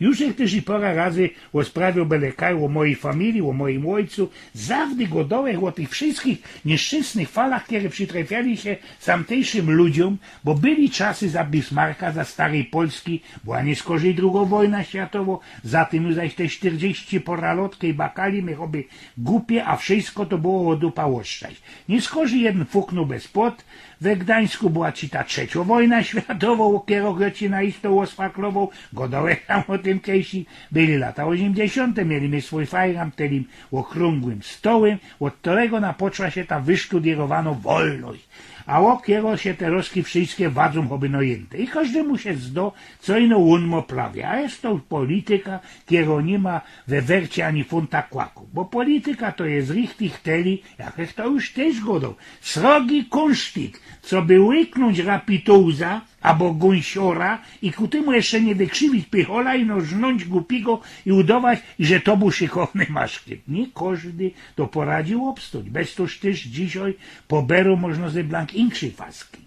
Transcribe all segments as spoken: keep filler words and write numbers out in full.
Już ich tyż i pora razy ôsprawioł bele kaj ô mojij familiji, ô mojim ôjcu, zawdy gŏdołech ô tych wszyskich nieszczynsnych falach, kere przitrefiali sie tamtejszym ludziōm, bo byli czasy za Bismarka, za staryj Polski, była niyskorzij drugŏ wojna światowŏ, za tym już zaś te sztyrdziści pora lŏt, kej bakali my choby gupie, a wszysko to było ô dupa ôszczać. Niyskorzij jedyn fuknōł bez płot, we Gduńsku była ci ta trzeciŏ wojna światowŏ, ô kerŏch jŏ ci na isto ôsfaklowoł, gŏdołech tam ô tym kejsi, byli lata ôziymdziesiōnte, mieli my swōj fajram, telim ôkrōngłym stołym, ôd terego napoczła sie ta wysztudiyrowanŏ wolność. A ô kerŏ sie te roski wszyjske wadzōm choby nojynte. I kożdymu sie zdŏ, co ino ōn mŏ prawie, a je to polityka, kerŏ niy ma we wercie ani funta kłaku. Bo polityka to je richtig teli, jak ech to już tyż gŏdoł, srogi kōnsztik, coby łyknōńć rapitōłza abo gōnsiora i ku tymu jeszcze niy wykrzywić pychola, ino rznōńć gupigo i udŏwać, że to bōł szykowny maszkyn. Niy kożdy to poradzi ôbstōńć. Bez to tyż dzisiej po beru możno ze blank inkszyj faski.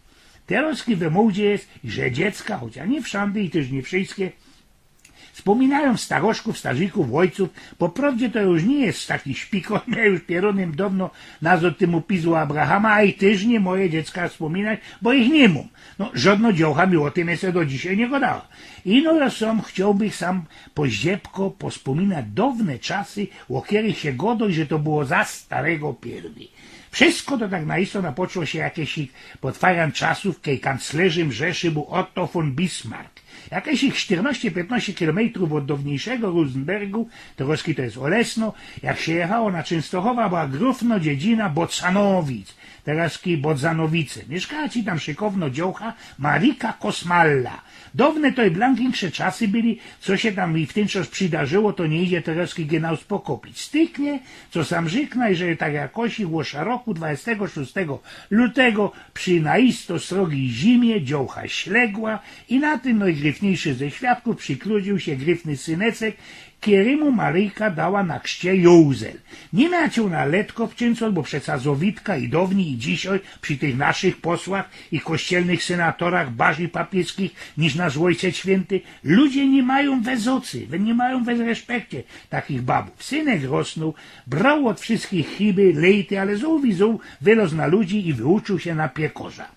Te roski we mōdzie je, że dziecka, chociŏż niy wszandy i tyż niy wszyjske, spōminajōm staroszkōw, starzikōw, ôjcōw. Po prŏwdzie to już niy je taki szpikot, mie już pierōnym downo nazŏd tymu pizło Abrahama, a i tyż niy moje dziecka spōminać, bo ich niy mōm. No, żŏdnŏ dziołcha mi ô tym jeszcze do dzisiej niy gŏdała. Ino jŏ sōm chciołbych sam po ździebko pospōminać downe czasy, ô kerych sie gŏdŏ, że to było za starego pierwi. Wszysko to tak na isto napoczło sie jakeś pod fajran czasōw, kej kanclerzym Rzeszy bōł Otto von Bismarck. Jakeś sztyrnŏście piytnŏście kilometrōw ôd downiejszego Rosenbergu, terŏzki to je Olesno, jak sie jechało na Czynstochowa, była grōfnŏ dziedzina Bocanowic, terŏzki Bodzanowice. Miyszkała ci tam szykownŏ dziołcha Marika Kosmalla. Downe to i blank insze czasy byli, co sie tam i w tyn czas przidarzyło, to niy idzie terŏzki genau spokopić. Styknie, co sam rzyknã, że tak jakoś i ô szaroku dwadzestego szōstego lutego przi naisto srogij zimie dziołcha śległa i na tym nojgryfniejszy ze świadkōw przikludziōł sie gryfny synecek, kerymu Maryjka dała na krzcie Józel. Niy miŏł na letko wczynsot, bo przeca zowitka i downij i dzisiej przi tych naszych posłach i kościelnych synatorach, barzij papieskich niż nasz Ôjciec Świynty, ludzie niy majōm we zocy, we, niy majōm we reszpekcie takich babōw. Synek rosnōł, broł ôd wszyskich chiby, lejty, ale zōł i zōł wyloz na ludzi i wyuczōł sie na piekorza.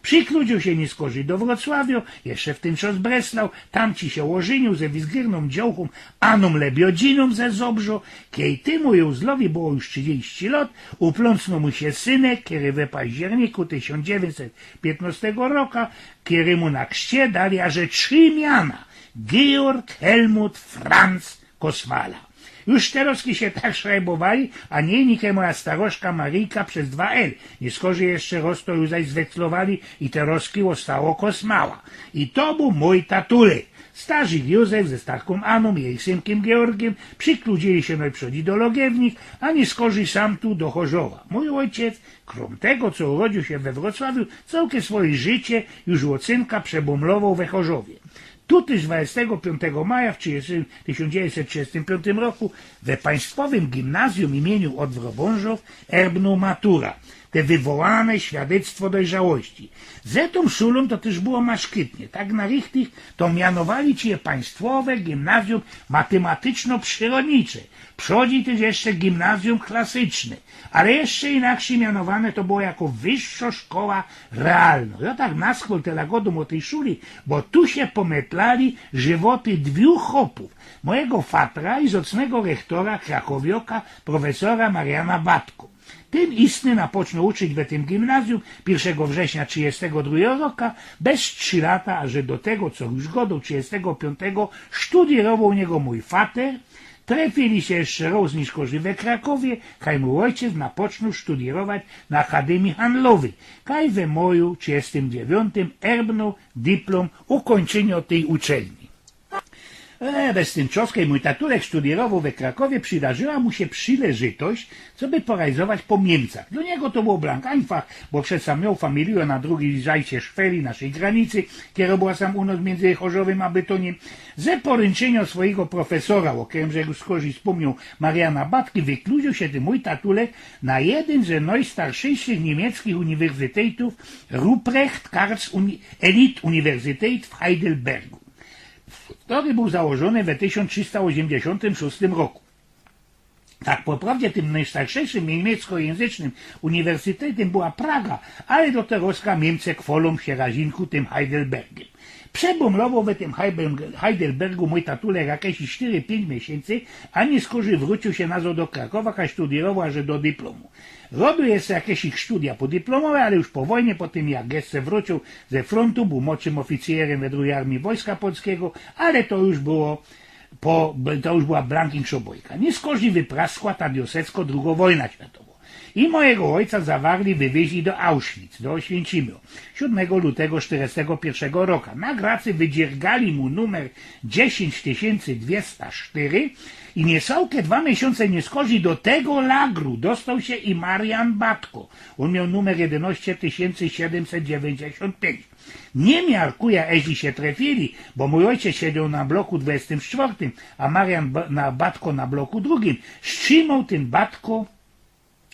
Przikludziōł sie niyskorzij do Wrocławiŏ, jeszcze w tyn czas Breslau, tam ci sie ôżyniōł ze wizgyrnōm dziołchōm Anōm Lebiodzynōm ze Zobrzŏ. Kej tymu Józlowi było już trzidziści lŏt, uplōnsnōł mu sie synek, kery we październiku tysiōnc dziewiyńćset piytnŏstego roka, kerymu na krzcie dali aże trzi miana: Georg Helmut Franz Kosmala. Już te roski sie tak szrajbowali, a niy nikej moja staroszka Maryjka bez dwa L. Niyskorzij jeszcze roz to już zaś zwekslowali i te roski ôstało Kosmała. I to bōł mōj tatulek. Starzik Józef ze statkōm Anōm i jej synkym Georgym przikludzili sie nojprzodzij do Logiewnik, a niyskorzij sam tu do Chorzowa. Mōj ôjciec, krōm tego, co urodziōł sie we Wrocławiu, cołke swoje życie już ôd synka przebōmlowoł we Chorzowie. Tu tyż dwadzestego piōntego maja w trzidziestym, tysiōnc dziewiyńćset trzidziestym piōntym roku we państwowym gimnazjum imiyniu Audre Bonjour erbnōł matura, te wywołane świadectwo dojrzałości. Ze tōm szulōm to tyż było maszkytnie, tak na richtig to mianowali ci je państwowe gimnazjum matymatyczno-przirodnicze, przodzij tyż jeszcze gimnazjum klasyczne. Ale jeszcze inakszyj mianowane to było jako wyższŏ szkoła realnŏ. Jŏ tak na skol tela godōm ô tyj szuli, bo tu sie pometlali żywoty dwōch chopōw, mojigo fatra i zŏcnego rechtora, krakowioka, profesora Mariana Batko. Tyn istny napocznōł uczyć we tym gimnazjum piyrszego września trzidziestego drugego roka, bez trzi lata, a że do tego, co już godōm, trzidziestego piōntego sztudirowoł u niego mōj fater, Trefiyli sie jeszcze roz niyskorzij we Krakowie, kaj mōj ôjciec napocznōł sztudirować na Akadymii Handlowyj, kaj we maju trzidziestym dziewiōntym erbnōł dyplōm ukōńczyniŏ tyj uczelni. E, bez tyn czas, kej mōj tatulek sztudirowoł we Krakowie, przidarzyła mu sie przileżytość, coby porajzować po Niymcach. Dlō niego to było blank einfach, bo przeca mioł familijŏ na drugij zajcie szweli naszyj granicy, kerŏ była sam u nos miyndzy Chorzowym a Bytōniym. Ze porynczyniŏ swojigo profesora, ô kerym żech już skorzij spōmnioł, Mariana Batki, wykludziōł sie tyn mōj tatulek na jedyn ze nojstarzyjszych niymiecczich uniwersytetōw, Ruprecht Karls Uni-, Elite Universität w Heidelbergu. Tory bōł założōny we tysiōnc trzysta ôziymdziesiōntym szōstym roku. Tak po prŏwdzie tym nojstarszym niymieckojynzycznym uniwersytetym była Praga, ale do terŏzka Niymcy chwŏlōm sie razinku tym Heidelbergym. Przebōmlowoł we tym Heibel-, Heidelbergu mōj tatulek jakeś sztyry, piyńć miesiyncy, a niyskorzij wrōciōł sie nazŏd do Krakowa, kaj sztudiyrowoł aż do dyplomu. Robiōł jeszcze jakeś sztudia podyplomowe, ale już po wojnie, po tym jak jeszcze wrōciōł ze frōntu, bōł młodszym ôficyjerym we drugij armije Wojska Polskigo, ale to już było po, to już była blankinszo bojka. Niyskorzij wypraskła ta diosecko drugŏ wojna światowŏ. I mojigo ôjca zawarli, wywiezli do Auschwitz, do Ôświęcimiu, siōdmego lutego sztyrdziestego piyrszego roku. Na gracy wydziergali mu numer dziesiyńć tysiyncy dwiesta sztyry i niecałke dwa miesiōnce niyskorzij do tego lagru dostoł sie i Marian Batko. Ôn mioł numer jedynŏście tysiyncy siedymset dziewiyńćdziesiōnt piyńć. Niy miarkuja, eźli sie trefiyli, bo mōj ôjciec siedzioł na bloku dwudziestym sztwŏrtym, a Marian B-, na Batko na bloku drugim. Strzimoł tyn Batko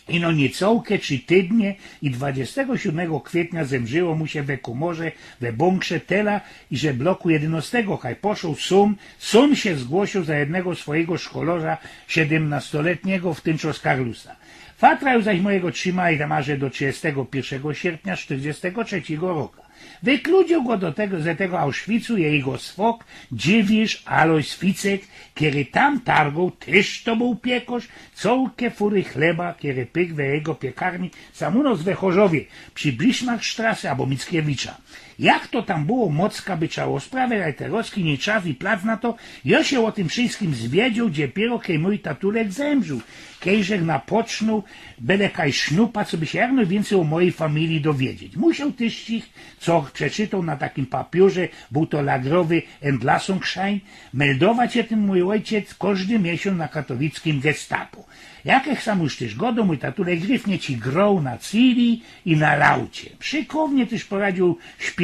ino niecałke trzi tydnie i dwudziestego siódmego kwietnia zemrziło mu sie we kōmorze, we bōnkrze, tela, iże bloku jedynŏstego, kaj poszoł sōm, sōm sie zgłosiył za jednego swojigo szkolarza, siedymnŏstoletnigo, w tyn czas Karlusa. Fatrajōw zaś mojigo trzimali tam aże do trzidziestego piyrszego sierpnia sztyrdziestego trzecigo roku. Wykludziōł go do tego, ze tego Auschwitzu jejigo swŏk, dziewiysz Alojz Ficek, kery tam targoł, tyż to bōł piekŏrz, cołke fury chleba, kery pykł we jejigo piekarni, sam u nos we Chorzowie, przi Bismarckstrasse abo Mickiewicza. Jak to tam było, mocka by trza ôsprawiać, ale terŏzki niy czas i plac na to. Jŏ sie ô tym wszyjskim zwiedzioł, dziepiero kej mōj tatulek zemrził, kej żech napocznōł, bele kaj sznupa, coby sie jak nojwiyncyj ô mojij familiji dowiedzieć. Musioł tyż ich, co przeczytoł na takim papiōrze, bōł to lagrowy Entlassungsschein, meldować, że tyn mōj ôjciec kożdy miesiōnc na katowickim Gestapo. Jak żech sam już tyż godoł, mōj tatulek gryfnie ci groł na cili i na laucie. Szykownie tyż poradziōł śpiywać.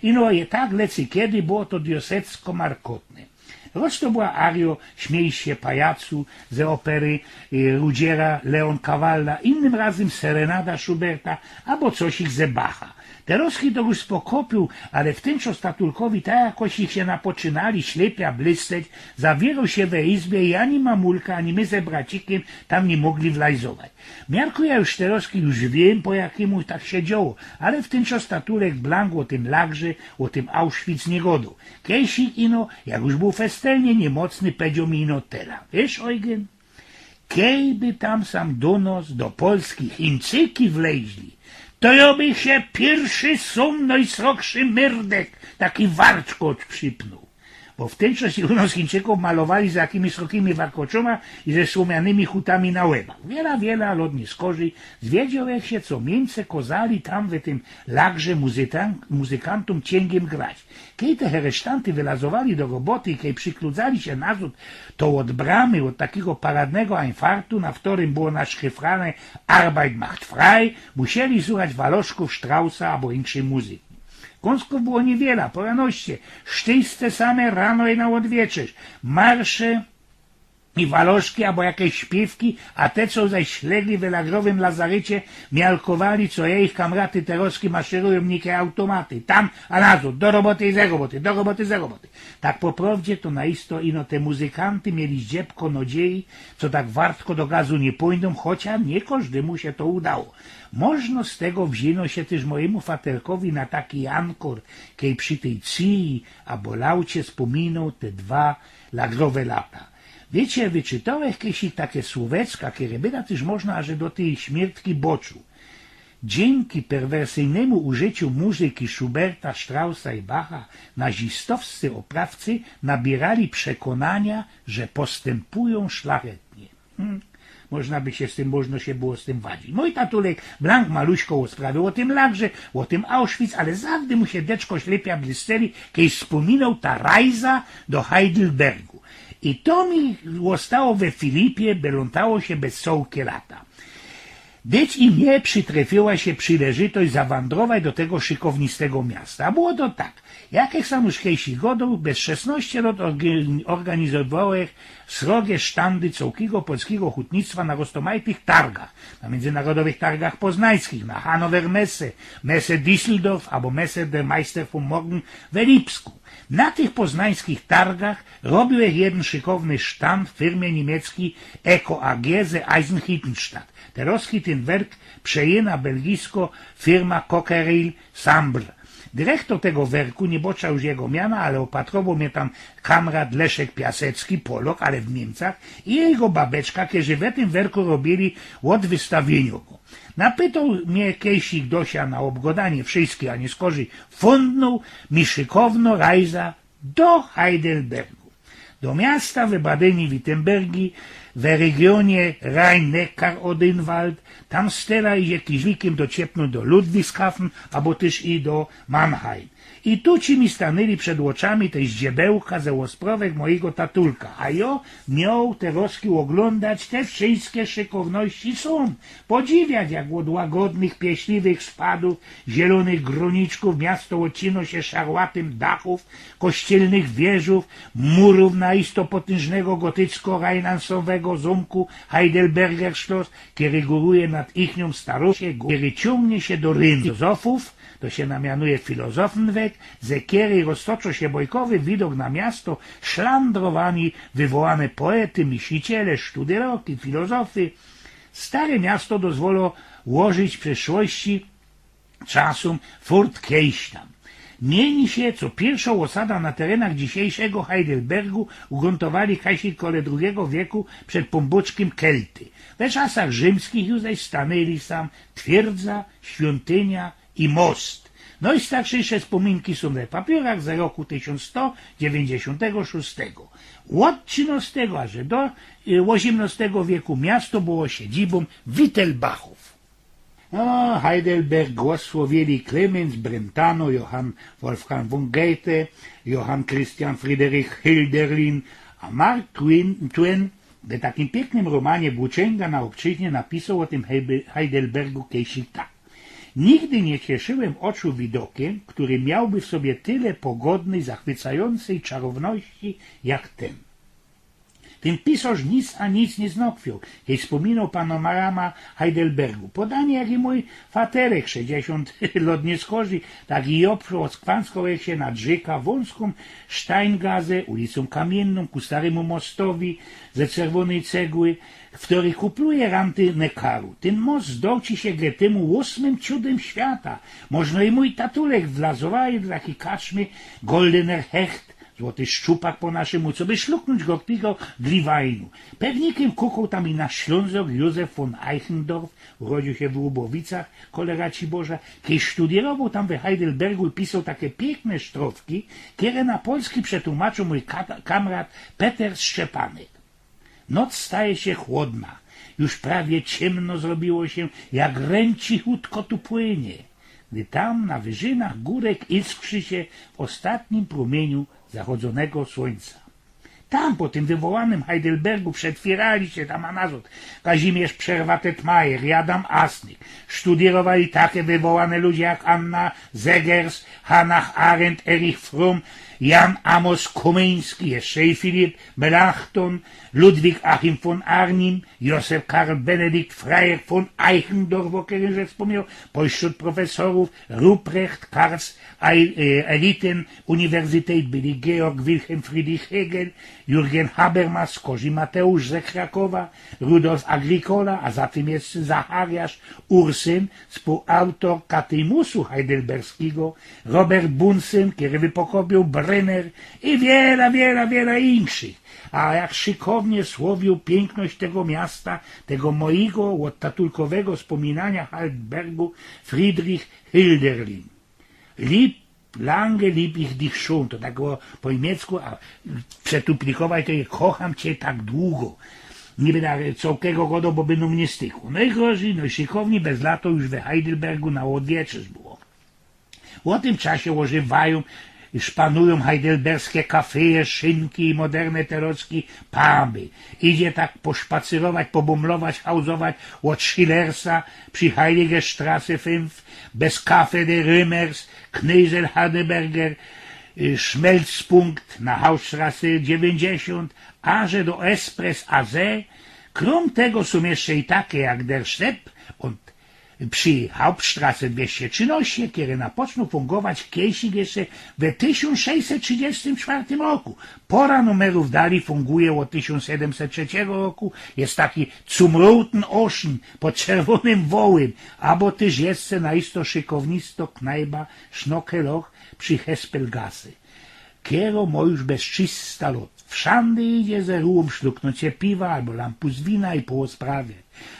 Ino je tak lecy kedy, było to diosecko markotne. Rŏz to była arijo „Śmiej się, pajacu” ze ôpery, y, Rügera, Leon Cavalla, innym razym serenada Schuberta, abo coś ich ze Bacha. Terŏzki to już spokopiył, ale w tyn czas tatulkowi tak jakoś ich sie napoczynali ślepia blisteć, zawiroł sie we izbie i ani mamulka, ani my ze bracikiym tam niy mogli wlajzować. Miarkuja, już terŏzki już wiym, po jakimu tak sie dzioło, ale w tyn czas tatulek blank ô tym lagrze, ô tym Auschwitz niy godoł. Kejsik ino, jak już bōł festelnie niymocny, pedzioł mi ino tela. Wiysz, Ojgyn? Kejby tam sam do nos, do Polski, Chińczyki wleźli, to jŏ bych sie piyrszy sōm nojsrogszy myrdek, taki warczkŏcz, przipnōł. Bo w tyn czas u nos Chińczykōw malowali z jakimiś srogimi warkŏczōma i ze słomianymi chutami na łebach. Wiela, wiela lŏt niyskorzij zwiedzioł żech sie, co Niymcy kozali tam w tym lagrze muzytan-, muzykantōm ciyngiym grać. Kej te heresztanty wylazowali do roboty i kej przikludzali sie nazŏd, to ôd bramy, ôd takigo paradnego Einfahrtu, na wtorym było naszchifrane „Arbeit macht frei”, musieli słuchać waloszkōw Straussa abo inkszyj muzyki. Kōnstkōw było niywiela, po ranŏście, sztyjsce same rano i na ôdwieczerz, marsze i waloszki, abo jakeś śpiywki, a te, co zaś ślegli we lagrowym lazarycie, miarkowali, co jejich kamraty terŏzki maszerujōm niyke automaty. Tam, a nazŏd, do roboty i ze roboty, do roboty, ze roboty. Tak po prŏwdzie to na isto ino te muzykanty mieli zdziebko nadzieji, co tak wartko do gazu niy pōndōm, chociŏż niy kożdymu sie to udało. Możno z tego wziyno sie tyż mojimu fatelkowi na taki ankor, kej przi tyj cji abo laucie spōminŏ te dwa lagrowe lata. Wiycie, wyczytołech kejsik take słōweczka, kere byda tyż możno aże do tyj śmiertki boczuł. Dziynki perwersyjnymu użyciu muzyki Schuberta, Straussa i Bacha nazistowscy ôprawcy nabierali przekōnaniŏ, że postępujōm szlachetnie. Hmm. Możno by sie z tym, możno sie było z tym wadzić. Mōj tatulek blank maluśko ôsprawiōł ô tym lagrze, ô tym Auschwitz, ale zawdy mu sie deczko ślepia blisteli, kej spōminoł ta rajza do Heidelbergu. I to mi ôstało we filipie, belōntało sie bez cołke lata. Dyć i mie przitrefiyła sie przileżytość zawandrować do tego szykownistego miasta. A było to tak. Jak jech sam już kejsi godoł, bez szesnŏście lot orgi-, ôrganizowołech srogie sztandy cołkigo polskigo hutnictwa na roztōmajtych targach, na miyndzynarodowych targach poznańskich, na Hannover Messe, Messe Düsseldorf abo Messe der Meister von Morgen we Lipsku. Na tych poznańskich targach robiłech jedyn szykowny sztand w firmie niymieckiej Eco A G ze Eisenhüttenstadt. Terŏzki tyn werk przejyna belgijsko firma Cockerill Sambre. Direktor tego werku, niy bŏczã już jego miana, ale ôpatrowoł mie tam kamrat Leszek Piasecki, Polok, ale w Niymcach, i jego babeczka, kerzy we tym werku robiyli ôd wystawiyniŏ go. Napytoł mie kejsik do sia na ôbgŏdanie wszyjskij, a niy skorzij fondnōł mi szykowno rajza do Heidelbergu. Do miasta wybadyni Wittenbergi we regionie Rhein-Neckar-Odenwald, tam stela idzie kiźlikym dociepnōńć do Ludwigshafen abo tyż i do Mannheim. I tu ci mi stanyli przed ôczami te zdziebełka ze ôsprŏwek mojigo tatulka, a jŏ mioł terŏzki ôglōndać te wszyjske szykowności sōm, podziwiać, jak ôd łagodnych, pieśliwych spadōw zielōnych grōniczkōw miasto ôdcinŏ sie szarłatym dachōw, kościelnych wieżōw, murōw na isto potynżnego gotycko-rajnansowego zōmku Heidelberger Schloss, kery gōruje nad ichniōm starōwską, kery ciōngnie sie do Rhyn. Filozofōw, to sie na mianuje Filozofenweg, ze kerej roztoczŏ sie bojkowy widok na miasto, szlandrowani wywołane poety, myśliciele, sztudyroki, filozofy. Stare miasto dozwolŏ łożyć w przeszłości czasōm furt kejś tam. Mieni sie, co piyrszŏ ôsada na terenach dzisiyjszego Heidelbergu ugruntowali kajsik kole drugigo wieku przed Pōnbōczkiym Kelty. We czasach rzymskich już zaś stanyli sam twierdza, świōntynia i most. Nojstarzyjsze spōminki sōm we papiōrach ze roku tysiōnc sto dziewiyńćdziesiōntego szōstego. Ôd trzinŏstego aż do, y, ôziymnŏstego wieku miasto było siedzibōm Witelbachōw. A, Heidelberg głosłowiyli Clemens Brentano, Johann Wolfgang von Goethe, Johann Christian Friedrich Hölderlin, a Mark Twain, Twain we takim piyknym romanie Włōczynga na ôbczyźnie napisoł ô tym Heibe-, Heidelbergu kejsik tak. Nigdy niy cieszyłem ôczu widokiym, kery miałby w sobie tyle pogodnyj, zachwycajōncyj czarowności jak tyn. Tyn pisŏrz nic a nic niy znokwiōł, kej spōminoł panoramã Heidelbergu. Podanie, jak i mōj faterek, sześćdziesiōnt lot niy skorzij, tak i jŏ przekwankowech sie nad rzyka wōnskōm Steingasse, ulicōm Kamiynnōm, ku starymu mostowi ze czerwōnyj cegły, kery kupluje ranty Neckaru. Tyn most zdŏł ci sie getymu ôsmym cudym świata. Możno i mōj tatulek wlazł do takij kaczmy, Goldener Hecht, złoty szczupak po naszymu, coby szluknōńć gorzkigo Glühweinu. Pewnikym kukoł tam i nasz Ślōnzok Józef von Eichendorff, urodziył sie w Łubowicach, kole Raciborza, kej sztudiyrowoł tam we Heidelbergu i pisoł take piykne sztrofki, kere na polski przetłumaczōł mōj ka-, kamrat Peter Szczepanek. Noc staje sie chłodna. Już prawie ciymno zrobiło sie, jak rym cichutko tu płynie, gdy tam, na wyżynach gōrek, iskrzy sie w ôstatnim prōmiyniu zachodzącego słōńca. Tam, po tym wywołanym Heidelbergu, przetwiyrały sie tam a nazŏd Kazimierz Przerwa-Tetmajer i Adam Asnyk. Sztudiyrowały take wywołane ludzie jak Anna Zegers, Hannah Arendt, Erich Fromm, Jan Amos Komyński, jeszcze i Philipp Melanchthon, Ludwig Achim von Arnim, Josef Karl Benedikt Freiherr von Eichendorff, ô kerym żech spōmniał, pośród profesorōw Ruprecht, Karls, Ei-, e, Eliten, Uniwersytet byli Georg Wilhelm Friedrich Hegel, Jürgen Habermas, Korzy Mateusz ze Krakowa, Rudolf Agricola, a za tym jeszcze Zachariasz Ursyn, współautōr Katymusu heidelberskigo, Robert Bunsen, kery wypokopiył Brenner i wiela, wiela, wiela inkszych. A jak szykownie słowiył piykność tego miasta, tego mojigo, ôd tatulkowego spōminaniŏ Heidelbergu Friedrich Hölderlin. Lieb, lange lieb ich dich schon, to tak było po niymiecku, a przetupnikować to je „Kocham cię tak długo”. Niy byda cołkigo godoł, bo by nōm niy stykło. No i grozi, no i szykownie bez lato już we Heidelbergu na ôdwieczerz było. W tym czasie ôżywajōm, szpanujōm heidelberskie kafeje, szynki i moderne terŏzki puby. Idzie tak poszpacyrować, pobōmlować, hałzować ôd Schillersa przi Heilige Strasse fynf bez Café des Römers, Knösel, Hanneberger, y, Schmelzpunkt na Hausstraße dziewiyńćdziesiōnt, aże do Espres A Z. Krōm tego sōm jeszcze i take jak der Sztep und przi Hauptstraße dwieście trzynŏście, kere napoczōnōł fungować kejsik jeszcze we tysiōnc sześćset trzidziestym czwartym roku. Pora numerōw dali funguje ôd tysiōnc siedymset trzecigo roku, je taki cumrōłtyn ôszyń pod Czerwōnym Wołym, abo tyż jeszcze na isto szykownisto knajpa Schnokeloch przi Hespelgasse, kero mŏ już bez trzysta lŏt. Wszandy idzie ze rułōm szluknōńcie piwa abo lampus wina i po sprawie.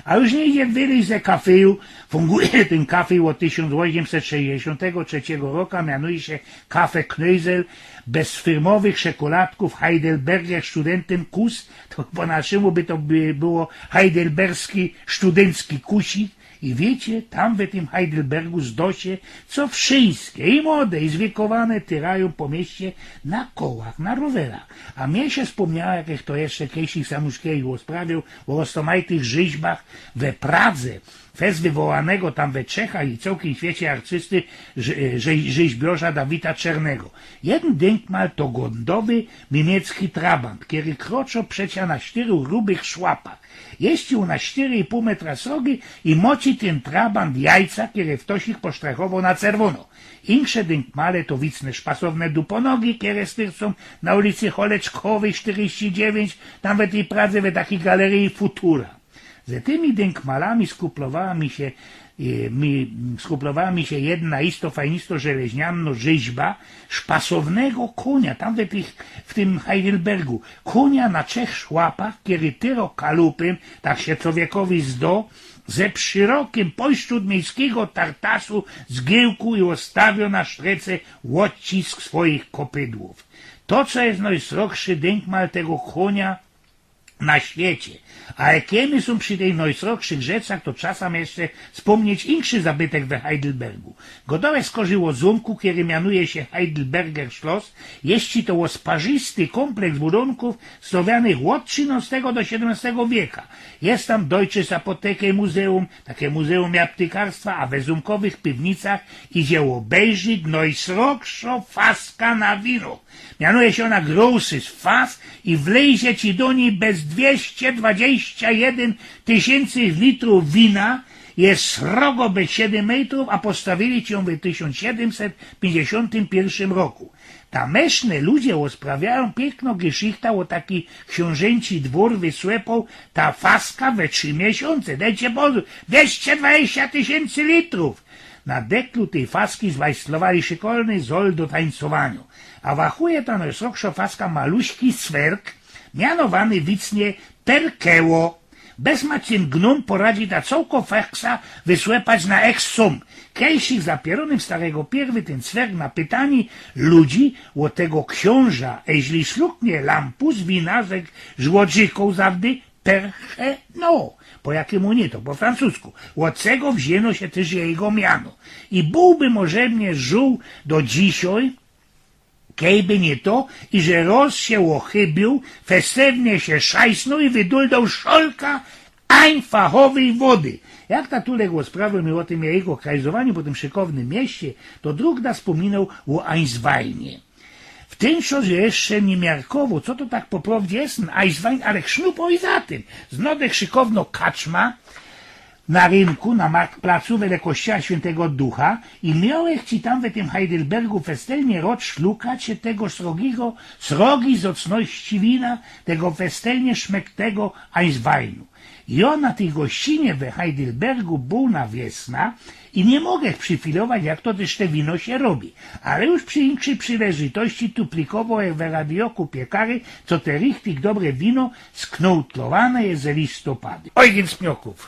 A już niy idzie wylyź ze kafeju, funguje tyn kafej ôd tysiōnc ôziymset sześćdziesiōntego trzecigo roka, mianuje sie Kafe Knösel, bez firmowych szekoladkōw Heidelberger Studentenkuss, to po naszymu by to by było heidelberski studencki kusik. I wiycie, tam we tym Heidelbergu zdo sie, co wszyjske, i młode, i zwiekowane, tyrajōm po mieście na kołach, na rowerach. A mie sie spōmniało, jak to jeszcze kejsik sam już kejś ôsprawiōł, ô roztōmajtych rzeźbach we Pradze, fest wywołanego tam we Czechach i cołkym świecie artysty, rze-, rze-, rzeźbiŏrza Dawida Czernego. Jedyn dynkmal to gōndowy niymiecki trabant, kery kroczŏ przecia na sztyru grubych szłapach. Jeździ ôn na sztyry i pōł metra srogi i moci tyn trabant jajca, kere ftoś ich posztrachowŏ na czerwōno. Insze dynkmale to wicne szpasowne duponogi, kere styrcōm na ulicy Holeczkowyj sztyrdziści dziewiyńć, tam we tyj Pradze, we takij galeryji Futura. Ze tymi dynkmalami skuplowała mi sie, e, mi, skuplowała mi sie jedna isto fajnisto żeleźniano rzeźba szpasownego konia, tam we tych, w tym Heidelbergu. Konia na trzech szłapach, kery tyro kalupym, tak sie czowiekowi zdo, ze szerokim pośród miejskigo tartasu zgiōłku i ôstawiōł na sztrece ôdcisk swojich kopydłōw. To, co je nojsrogszy dynkmal tego konia na świecie. A jak my sōm przi tych nojsrogszych rzeczach, to czasem jeszcze spōmnieć inszy zabytek we Heidelbergu. Gŏdōłech skorzij ô zōmku, kery mianuje sie Heidelberger Schloss, jeździ to ôsparzysty kōmpleks budynkōw, stawianych ôd trzynŏstego do siedymnŏstego wieka. Je tam Deutsches Apotheke Muzeum, take muzeum aptykarstwa, a we zōmkowych piwnicach idzie ôbejrzyć nojsrogszo faska na wino. Mianuje sie ôna Großes Fass i wlejzie ci do nij bez dwieście dwadzieścia jedyn tysiyncy litrōw wina, je srogo bez siedym mejtrōw, a postawiyli ci jã we tysiōnc siedymset piyńćdziesiōntym piyrszym roku. Tamyszne ludzie ôsprawiajōm piykno geszichta ô taki ksiōnżyński dwōr wysłepōł ta faska we trzi miesiōnce. Dejcie pozōr, dwieście dwadzieścia tysiyncy litrōw. Na deklu tyj faski zwajslowali szykowny zol do tańcowaniŏ. A wachuje ta nojsrogszo faska maluśki swerg, mianowany wicnie Perkeło. Bez ma tyn gnōm poradzi ta cołko faksa wysłepać na eks sōm. Kejsik zapierōny w starego pierwy tyn cwerg na pytanie ludzi ô tego ksiōnża, eźli szluknie lampus wina, rzekł z ôdrzykōm zawdy: „Perche, no, po jakimu niy to, po francusku”. Ô tego wziyno sie tyż jego miano. I bōłby może mie żōł do dzisiej, kejby niy to, iże roz sie ôchybiōł, festewnie sie szajsnōł i wyduldoł szolka ajnfachowyj wody. Jak ta Tulek ôsprawiōł mi ô tym jego krajzowaniu po tym szykownym mieście, to drug da spōminoł ô Ajnzwajnie. W tym czasie jeszcze niy miarkowoł, co to tak po prowdzie je tyn Ajnzwajn, ale chnupōł i za tym. Znodech szykowno kaczma, na rynku, na Marktplacu, wele kościoła Świyntego Ducha i miołech ci tam we tym Heidelbergu festelnie rŏd szlukać sie tego srogigo, srogij zŏcności wina, tego festelnie szmektego Ajnzwajnu. Jŏ na tyj gościnie we Heidelbergu bōł na wiesna i niy mogech przifilować, jak to tyż te wino sie robi. Ale już przi inkszyj przileżytości tuplikowołech we radioku piekary, co te richtig dobre wino sknōłtlowane je ze listopadym. Ojgyn Smiokōw.